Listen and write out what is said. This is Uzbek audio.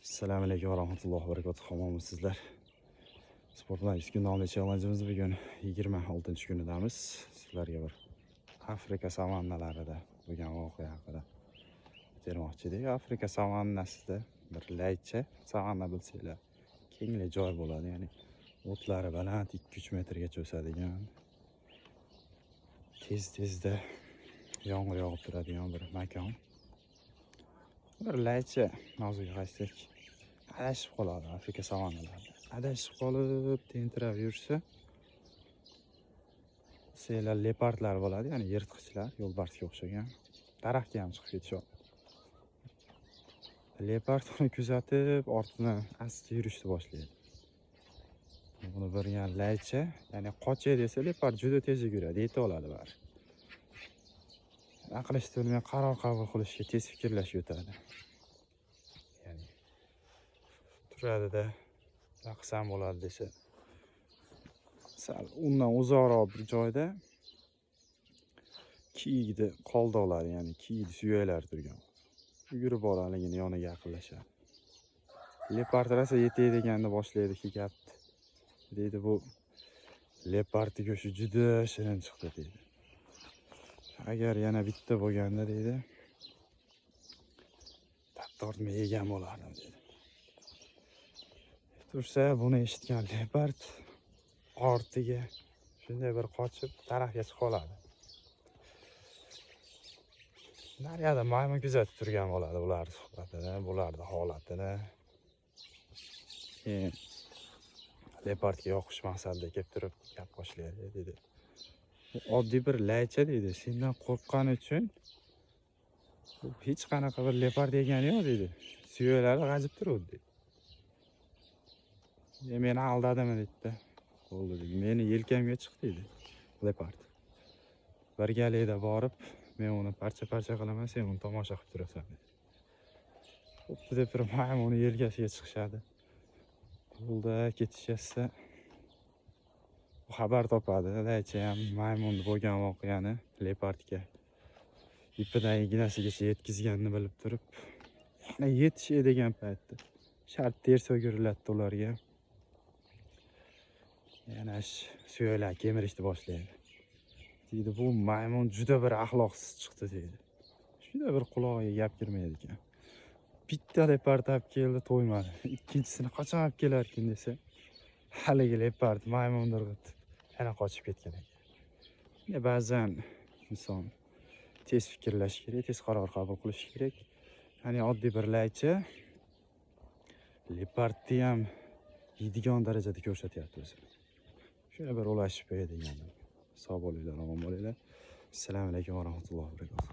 Assalomu alaykum va rahmatullohi va barakatuh. Omonmisizlar? Sport bilan 100 kun nomli challenge'imiz bugun 26-kunidamiz. Sizlarga bir Afrika savannalarida bo'lgan voqea haqida aytmoqchi edik. Afrika savannasida bir laycha, savanna bilsanglar, kengli joy bo'ladi, ya'ni o'tlari baland 2-3 metrgacha o'sadigan, tez-tezda yomg'ir yog'ib turadigan bir makon. Bir laycha mavzuga qaytsak, adashib qoladi Afrika savannalarida. Adashib qolib, tentirab yursa, bilsanglar, leopardlar bo'ladi, ya'ni yirtqichlar, yo'lbarsga o'xshagan. Daraxtga ham chiqib ketishadi. Leopard uni kuzatib, ortidan asta yurishni boshlaydi. Buni bilgan laycha, ya'ni qochay desa, leopard juda tez yuguradi, yetib oladi baribir. Nima qilishni bilmay qaror qabul qilishga, tez fikrlashga o'tadi. Ya'ni turadida, nima qilsam bo'ladi desa, sal undan uzoqroq bir joyda kiyikni qoldiqlari, ya'ni kiyikni suyaklari turgan. Yugurib borib haligini yoniga yaqinlashadi. Leopard rosa yetay deganda boshlaydi gapni. Deydi, bu leopardni go'shti juda shirin chiqdi, deydi. Agar yana bitta bo'lganda, deydi, tap tortmay yegan bo'lardim, deydi. Tursa, buni eshitgan leopard ortiga shunday bir qochib, daraxtga chiqib oladi. Naryoqda maymun kuzatib turgan bo'ladi ularni suhbatini, bularni holatini. Keyin leopardga yoqish maqsadida kelib turib gap boshlaydi, deydi. Bu oddiy bir laycha, deydi. Sendan qo'rqqani uchun bu hech qanaqa bir leopard yegani yo'q, deydi. Suyaklari g'ajib turuvdi, deydi. E, meni aldadimi, deydida. Bo'ldi, deydi. Meni yelkamga chiq, deydi leopard. Birgalikda borib, men uni parcha-parcha qilaman, sen uni tomosha qilib turasan, deydi. Bo'pti deb turib maymun uni yelkasiga chiqishadi. Yo'lda ketishsa, xabar topadi. Laycha ham maymun bo'lgan voqeani leopardga ipidan ignasigacha yetkazganini bilib turib, yana yetish degan paytda shart ters o'giriladi ularga. Yana suyaklar kemirishni boshlaydi. Deydi, bu maymun juda bir axloqsiz chiqdi, deydi. Juda bir qulog'iga gap kirmaydi ekan. Bitta leopard olib keldi, to'ymadi. Ikkinchisini qachon olib kelarkin desa, haligi leopard maymunni irg'itib, yana qochib ketgan ekan. Ba'zan inson tez fikrlash kerak, tez qaror qabul qilish kerak. Ya'ni oddiy bir laycha leopardni ham yeydigan darajada ko'rsatyapti o'zini. Shuni bir ulashib qo'yay degandim. Sog' bo'linglar, omon bo'linglar. Assalomu alaykum va rahmatullohi va barakatuh.